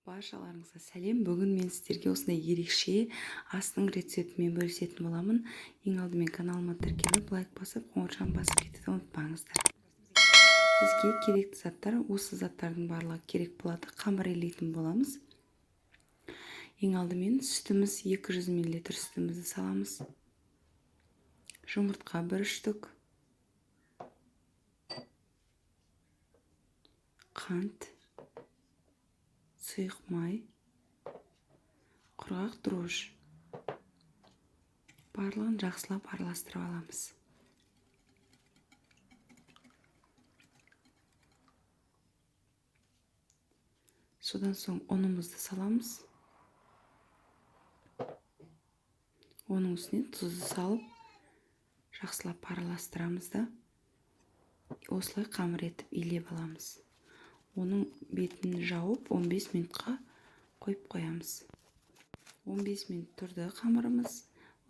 Баршаларыңызға сәлем. Бүгін мен сіздерге осындай ерекше астың рецептімен бөлісетін боламын. Ең алдымен каналыма тіркеліп, лайк басып, қоңырауын басып кетуді ұмытпаңыздар. Бізге керекті заттар, осы заттардың барлығы керек болады. Қамыр илейтін боламыз. Ең алдымен сүтіміз 200 мл сүтімізді саламыз. Жұмыртқа 1 штук. Қант, сұйық май, құрғақ дрожж. Барлығын жақсылап араластырып аламыз. Содан соң ұнымызды саламыз. Оның үстіне тұзды салып, жақсылап араластырамыз да, осылай қамыр етіп илеп аламыз. Оның бетін жауып 15 минутқа қойып қоямыз. 15 минут тұрды қамырымыз.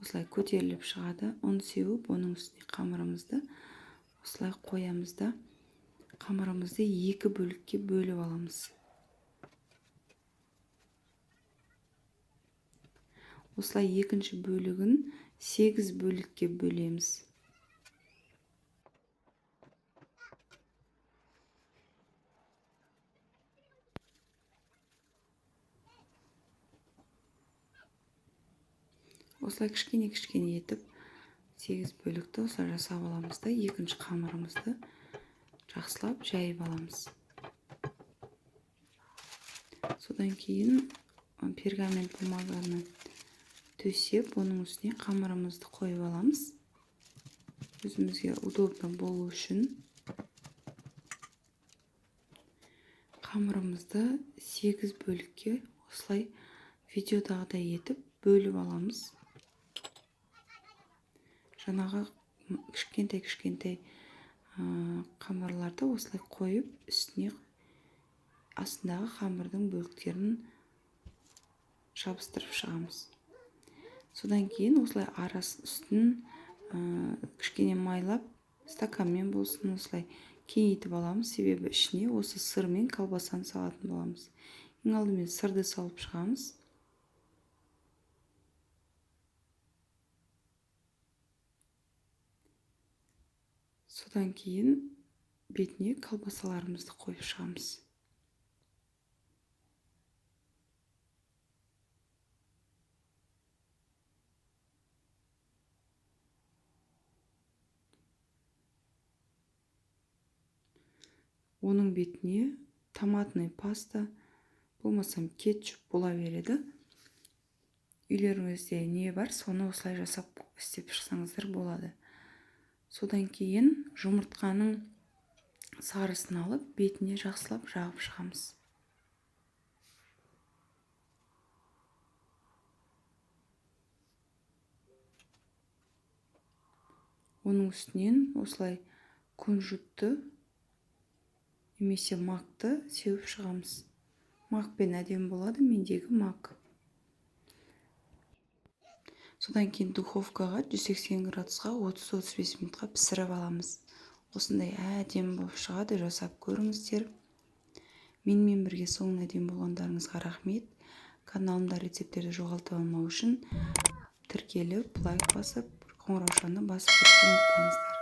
Осылай көтеріліп шығады. Ұн сеуіп, оның үстіне қамырымызды осылай қоямыз да, қамырымызды екі бөлікке бөліп аламыз. Осылай екінші бөлігін 8 бөлікке бөлеміз. Осылай кішкене-кішкене етіп 8 бөлікті осылай жасап аламыз да, екінші қамырымызды жақсылап жайып аламыз. Содан кейін пергамент бумаганы төсеп, оның үстіне қамырымызды қойып аламыз. Өзімізге удобно болу үшін қамырымызды 8 бөлікке осылай видеодағыдай етіп бөліп аламыз. Жаңағы кішкентай-кішкентай қамырларды осылай қойып, үстіне астындағы қамырдың бөліктерін жабыстырып шығамыз. Содан кейін осылай арасы үстін кішкене майлап, стаканмен болсын осылай кеңейтіп аламыз, себебі ішіне осы сыр мен колбасаны салатын боламыз. Ең алдымен сырды салып шығамыз. Содан кейін бетіне колбасаларымызды қойып шығамыз. Оның бетіне томатный паста, болмасам кетчуп бола береді. Үйлеріңізде не бар, соны осылай жасап істеп шықсаңыздар болады. Содан кейін жұмыртқаның сарысын алып, бетіне жақсылап жағып шығамыз. Оның үстінен осылай кунжутты немесе макты сеуіп шығамыз. Макпен әдемі болады, мендегі мак. Содан кейін духовкаға 180 градусқа 30-35 минутқа пісіріп аламыз. Осындай әдемі болып шығады, жасап көріңіздер. Менімен бірге соңына дейін болғандарыңызға рахмет. Каналымда рецепттерді жоғалтып алмау үшін тіркеліп, лайк басып, қоңыраушаны басып кетуді ұмытпаңыздар.